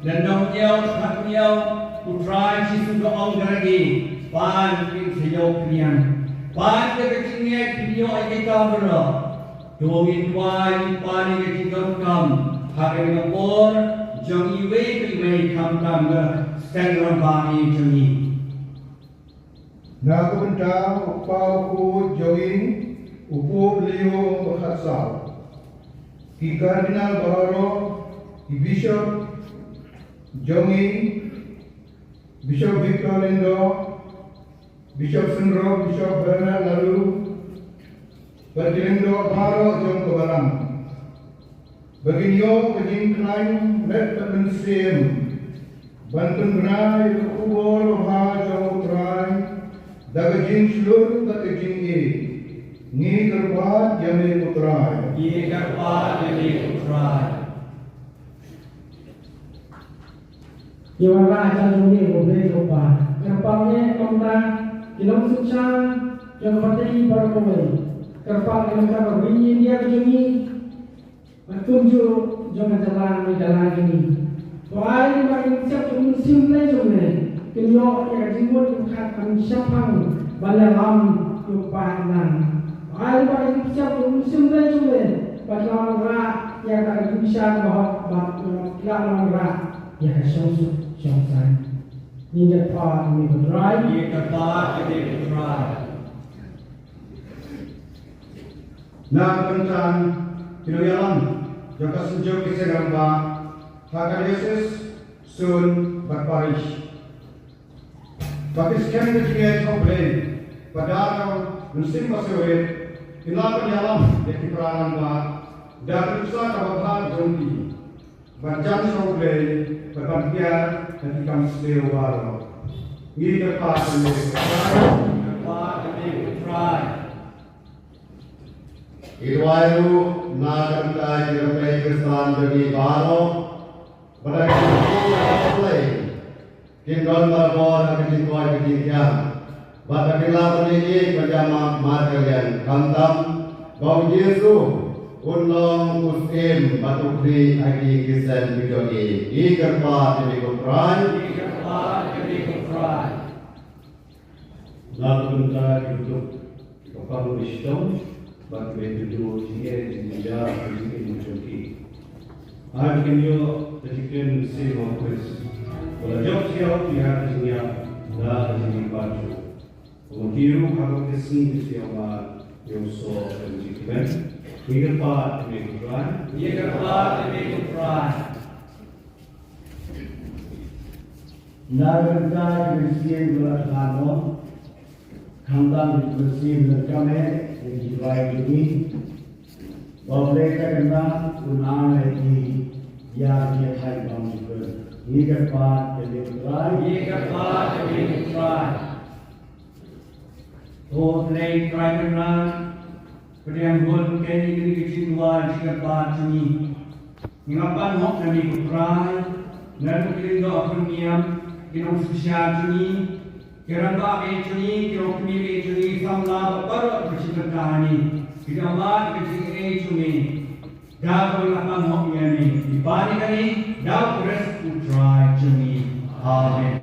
lynnong hynñiew, dkhot hynñiew, U Trai Jisu u ong ha ki, pan kin sa ïoh pynïeng. Pan ka jingngeit pynïoh ïa kita baroh. To ngin duwai, Kpa jong ngi ba donkam, ha kane ka por jong iwei pa iwei khamtam ka seng rangbah jong ngi. Na ka bynta u Kpa u khuid jong ngi, u Pope Leo ba khatsaw, ki Cardinal baroh, ki Bishop jong ngi, Bishop Victor Lyngdoh, Bishop Syndrop, Bishop Bernard Laloo, bad ki lyngdoh baroh jong ka balang. ba kin ïoh ka jingkhlaiñ met bad mynsiem ban pynbna ïa ka khubor babha jong U Trai da ka jingshlur bad ka jingïeit. Ngi kyrpad ïa me, ko Trai. Ngi kyrpad ïa me, ko Trai. Ïa wanrah ïa jong ngi, ko Blei ko Pa. Kyrpad ïa ngi kumta ki nongsynshar jong ka party baroh kawei. Kyrpad ïa ka ri India ka jong ngi. Bad kumjuh jong ka jylla Meghalaya jong ngi. To ai ba ki nongsiewspah jong U Mynsiem Blei jong ngi kin ïoh ïa ka jingmut jingpyrkhat ban shaphang ban ïalam ïa u paidlang. To ai ba ki nongsiewspah jong U Mynsiem Blei jong ngi ban ïalam wanrah ïa ka jingshisha kaba hok bad ïalam wanrah ïa ka shongsuk shongsaiñ. Ngi kyrpad ïa me, ko Trai. Ngi kyrpad ïa me, ko Trai. Na ka bynta ki nongïalam jong ka Synjuk ki Seng Rangbah ha ka Diocese, Zone bad Parish, ba ki skhem ka jingngeit ha U Blei bad da ka mynsiem ba siewrit kin lah ban ïalam ïa ki para rangbah da ka nuksa kaba bha jong ki, ban jan sha U Blei bad ban kiar ha ki kam sniew baroh. Ngi kyrpad ïa me, ko Trai. Ngi kyrpad ïa me, ko Trai. Ngi duwai ruh na ka bynta ki riewblei Khristan jong ngi baroh, ba da ka jingkyrkhu ïa U Blei kin don barabor ha ka jingkoit ka jingkhiah, bad ba kin lah ban ïaid ban ïamap markylliang, khamtam ba U Jisu un long U Syiem bad U Khlieh ha ki ïing ki sem ki jong ngi. Ngi kyrpad ïa me, ko Trai. Ngi kyrpad ïa me, ko Trai. Na ka bynta ki khynnah, ki kpa ki shitom, bad kiba ïakynduh jingeh jingmynjur, jingeh jingmynjur jong ki. Ai ba kin ïoh ka jingkren mynsiem ha U Khrist, ba la jop sha ki ha ka jingïap da ka jingim baroh. Ba ma ki ruh ha ka sngi ki ïoh mad ïa u soh ka jingkmen. Ngi kyrpad ïa me, ko Trai. Ngi kyrpad ïa me, ko Trai. Na ka bynta ki mynsiem ba la khlad noh, khamtam ki mynsiem ba la kmen, ïa ki duwai ki ngi. Ba U Blei ka kynmaw un ai ïa ki ïa ki ïa thait bymjukut. Ngi kyrpad ïa me, ko Trai. Ngi kyrpad ïa me, ko Trai. Ko Blei Trai Kynrad, pdiang bun kein ïa kane ka jingduwai jingkyrpad jong ngi. Ngi ïa pan hok na me, ko Trai, na ka jingdoh khun ngiam, ki nongsynshar jong ngi, ki rangbah baieit jong ngi, ki longkmie baieit jong ngi, samla bad baroh ki jingpynta ngi, ki dei ka jingïeit jong ngi. Da kaba ngi la pan hok ïa me, ngi pan ïa kane da U Khrist U Trai jong ngi. Amen.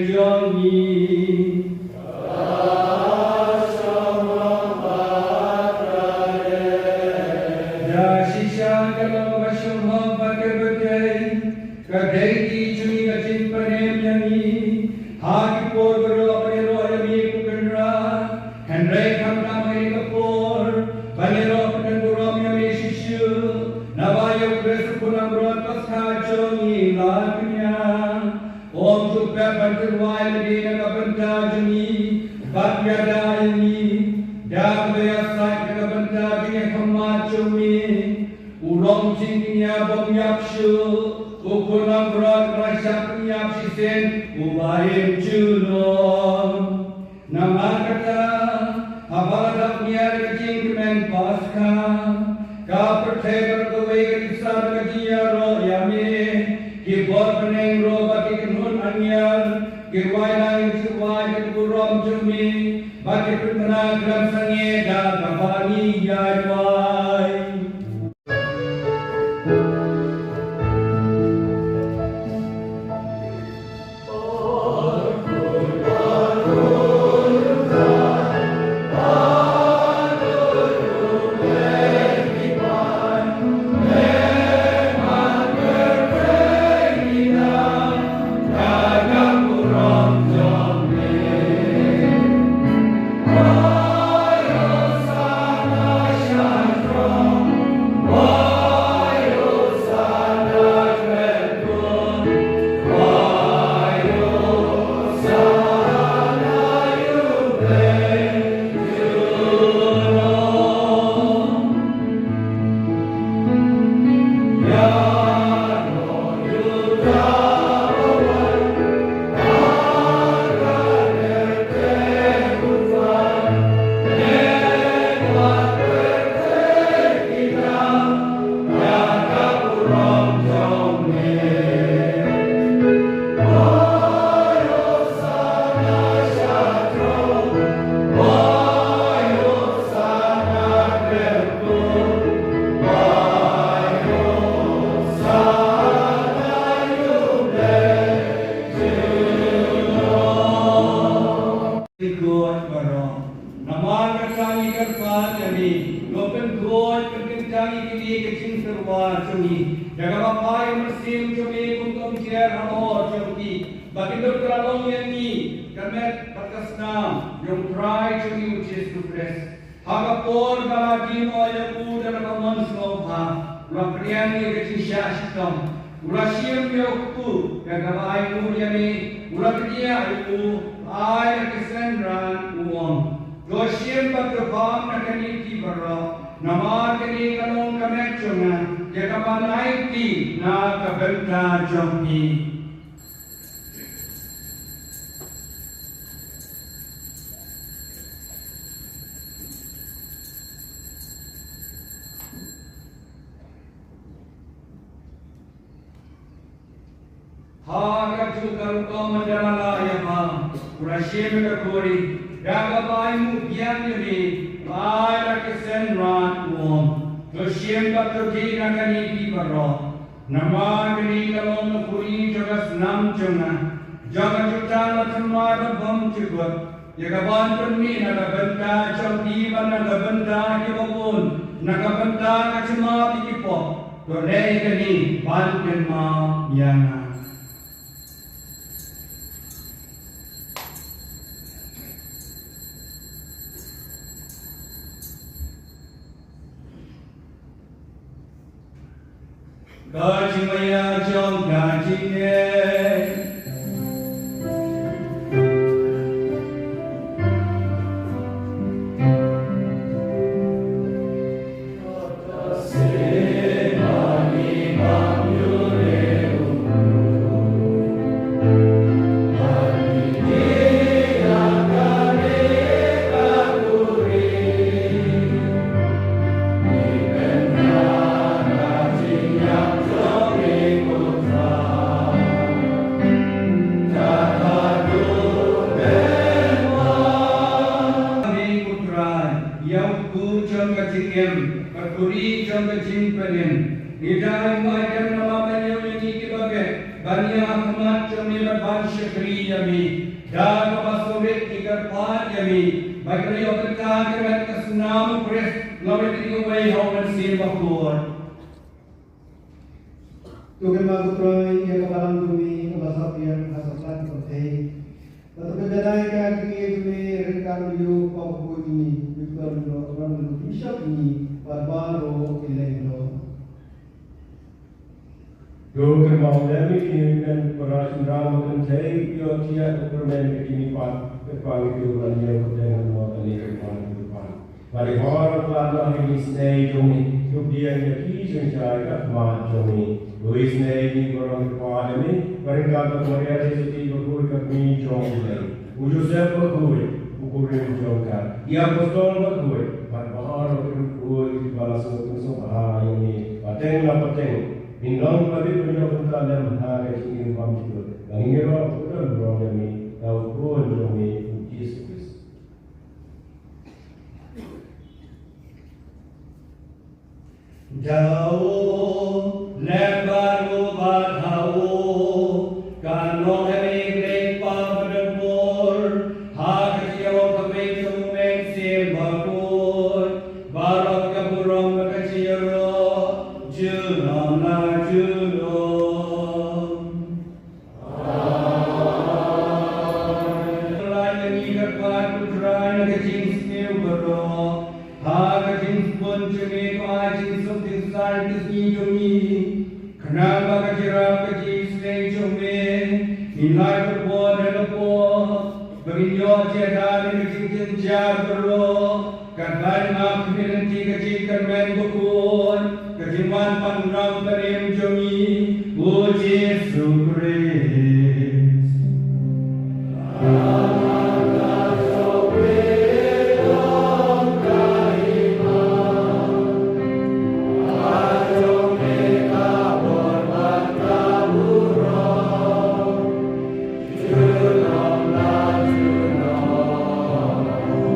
jong ngi. Da shisha ka long kaba shyrkhei bad kaba dei, ka dei ka jong ngi ka jingpynim ïa ngi ha ki por baroh ban ïaroh ïa me ko Kynrad. Hynrei khamtam ha kane ka por ban ïaroh ban pynburom ïa me shisha, naba ïa U Khrist U Khun langbrot Paskha jong ngi la kñia. Ong to pep ban pynwai lade na ka bynta jong ngi bad ïada ïa ngi da kaba ïasaid na ka bynta ka jingïakhmat jong me. U long jingkñia bym ïap shuh, U Khun langbrot ba la shah pynïap shisien, uba im junom. Namar kata, haba la dap ïa ka jingkmen Paskha, ka pyrthei baroh kawei ka jingïaroh ïa me, ki bor bneng ruh bad ki kynhun angel ki rwai lang ïa ka jingburom jong me, bad ki pynbna khlem sangeh da kaba ngi ïai duwai. Pynkuid baroh. Namar kata ngi kyrpad ïa me, to pynkuid pynkyntang ïa kine ki jingtyrwa jong ngi da kaba phai ïa u Mynsiem jong me kum ka umjer halor jong ki, ba kin dup ka la long ïa ngi ka met bad ka snam jong U Trai jong ngi U Jisu Khrist. Ha ka por ba la die noh ïa u da ka mon sngewbha, u la pdiang ïa ka jingshah shitom. U la shim ïa u kpu da kaba ai nguh ïa me, u la kdiah ïa u, ai ïa ka seng ran, u ong: To shim bad to bam na kane ki baroh, namar kane ka long ka met jong nga, ïa kaban aiti na ka bynta jong phi. Ha kajuh ka rukom ynda la ïa bam, u la shim ïa ka khuri, da kaba ai nguh biang ïa me, u ai ïa ka seng ran, u ong: To shim bad to dih na kane phi baroh, namar kane ka long ka khuri jong ka snam jong nga, jong ka jutang bathymmai bad bymjukut, ïa kaban pynmih na ka bynta jong phi bad na ka bynta kiba bun, na ka bynta ka jingmap ïa ki pop. To leh ïa kane ban kynmaw ïa nga. Ka jingmaïa jong ka jingngeit. Ïa u kpu jong ka jingim, ka khuri jong ka jingpynim. Ngi da ai nguh ïa ka namar ba ïa ngi kiba beh. Ban ïa ka mat jong me bad ban shakri ïa me. Da kaba sngewrit ngi kyrpad ïa me. Ba ka ïoh ka ka met ka snam u Khrist. Long me tring away ha u Mynsiem Bakhuid. To kynmaw ko Trai ïa ka balang jong me kaba sap ïa ka sap sap ka thei. Bad to kynmaw ïa ka kynmaw jong me ryngkat ïa u Pop ko jong me. Bad ko ron ron bishop me. Bad baroh ki leng doh. To kynmaw ïa me ki hynmen para shynrang ba kynthei ïoh thiah ka kyrmen ka jingmihpat. Kyrpad ïa u ban ïa u kyrteng hangne kane kyrpad ïa u kyrpad. Bad ïa baroh ki lad noh ïa ka jingisynei jong me, to pdiang ïa ki synshar ka khmat jong me. To isynei ïa ngi baroh kyrpad ïa me, bad ryngkat bad Maria Theisotti bakhuid ka kmie jong U Blei. U Joseph bakhuid, u kurim jong ka. Ki apostol bakhuid, bad baroh ki riewkhuid kiba la sngewthuh sngewbha ïa me, pateng la pateng. Ngin long kiba bit ban ïoh bynta lem ha ka jingim bymjukut. Ba ngin ïaroh ban don burom ïa me, da u Khun jong me, U Jisu Khrist. Da u lem bad u bad ha u, kan long ha me Blei Kpa badonbor, ha ka jingïaroh kawei jong u Mynsiem Bakhuid, baroh ka burom bad ka jingïaroh, junom la junom. Amen. Kyrpad ïa ngi kyrpad ko Trai na ka jingsniew baroh. Ha ka jingsbun jong me to ai jingsuk jingsaiñ ka sngi jong ngi. Khnang ba ka jingïarap ka jingisynei jong me, ngin lai kyrpad ha ka pop ba ngin ïoh jingïada na ka jingjynjar baroh. Katba ngin ap khmih lynti ka jingkyrmen bakhuid, ka jingwan pan ram barim jong ngi, U Jisu Khrist.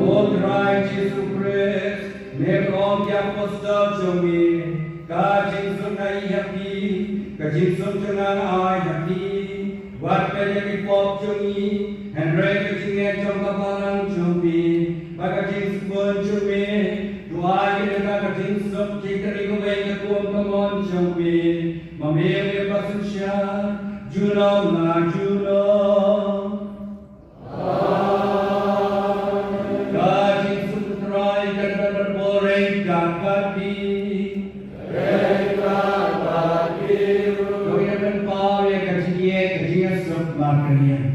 O Trai Jisu Khrist, me ong ïa ki apostol jong me, ka jingsuk nga ïa phi, ka jingsuk jong nga nga ai ïa phi. Wat peit ïa ki pop jong ngi, hynrei ka jingngeit jong ka balang jong me, bad ka jingsbun jong me, to ai ïa ka jingsuk jingtrei kawei ka kum ka mon jong me. Ma me me ba synshar junom la junom. Ka jingsuk U Trai kan don bad phi ryngkat bad phi. Ryngkat bad phi ruh. To ngin ïa pynpaw ïa ka jingïeit ka jingïasuk markylliang.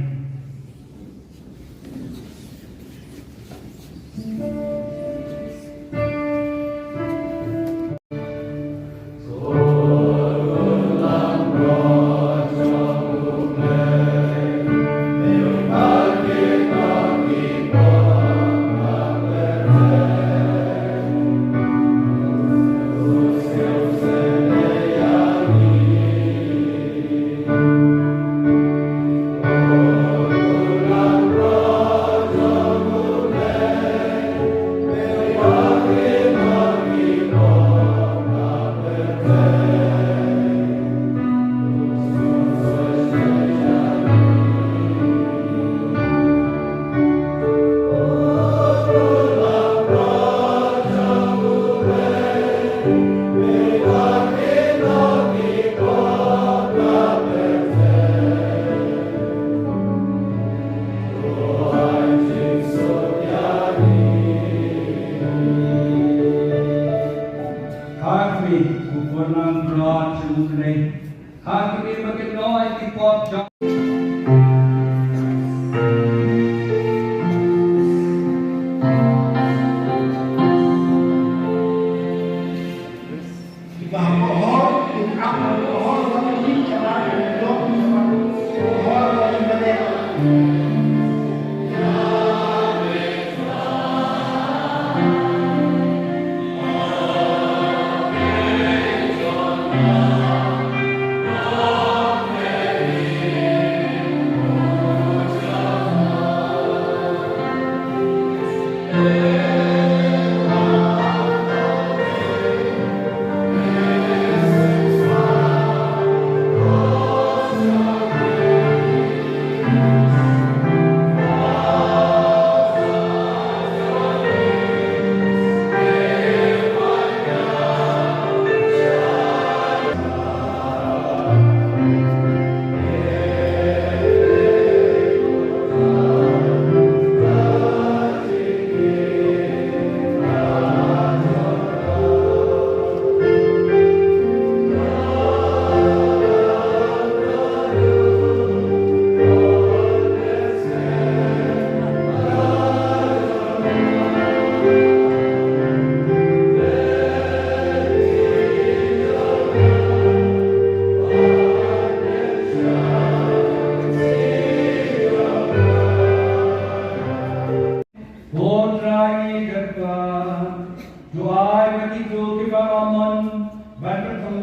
Hakmi, u pynang brot jong u Blei. Hakmi, ma ki noi ki pop jong.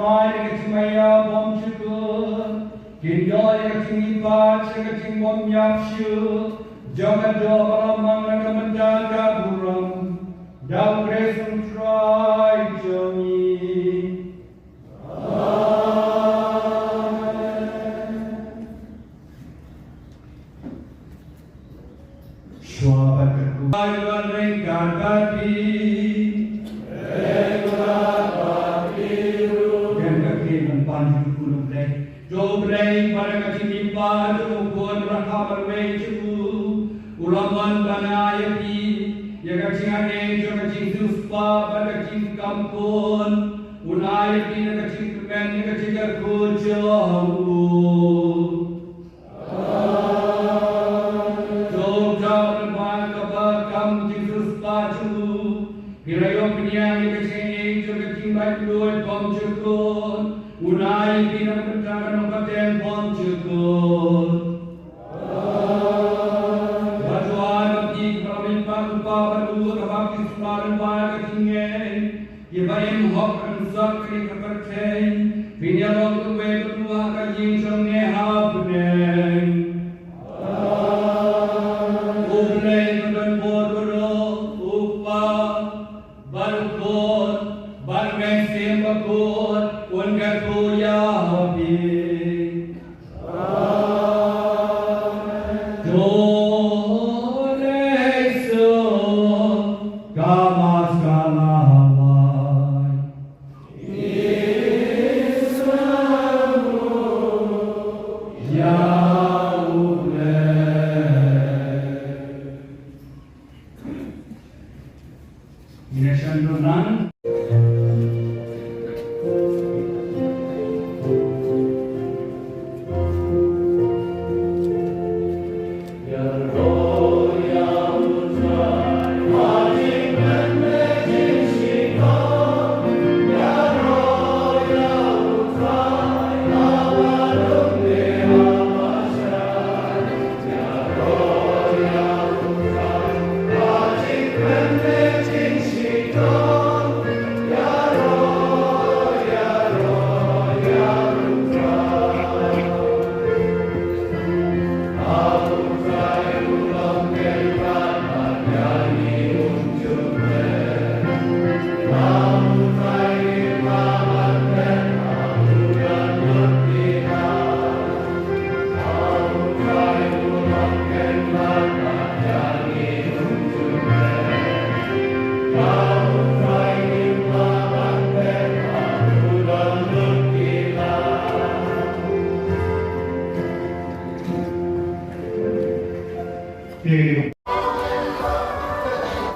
Ai ka jingmaïa bymjukut, kin ïoh ïa ka jingmihpat sha ka jingbymïap shuh jong ka doh baroh mang na ka bynta ka burom. Da U Khrist U Trai jong ngi. Amen. Shuwa ban kyrkhu. Ai ban ryngkat bad phi. Kren ka ktien ban pan jingkyrkhu na U Blei. To U Blei, ba da ka jingmihpat jong U Khun Bakhraw Marwei jong u, u la mon ban ai ïa phi ïa ka jingaiei jong ka jingsiewspah bad ka jingkam khun. Un ai ïa phi da ka jingkyrmen ïa ka jingkyrkhu jong u. To da u la wan kaba kam jingsiewspah jong u, phi la ïoh pynïaid ïa ka jingaiei jong ka jinglaitluid bymjukut. Un ai ïa phi na ka bynta ka nongpateng bymjukut. Bad to ai ba phi kiba la mihpat u Kpa bad u Kpa baptisma lyngba ka jingngeit, kiba im hok ha ka mynsiem kane ka pyrthei, phin ïaroh kyrwei bad u ha ka ïing jong ngi ha bneng. U Blei ba don bor baroh, U Kpa, bad U Khun, bad U Mynsiem Bakhuid, un kyrkhu ïa phi. Amen. To leit sha ka Mass ka la wai. Ïa U Blei. Ngin ïa sngewthuh lang. Te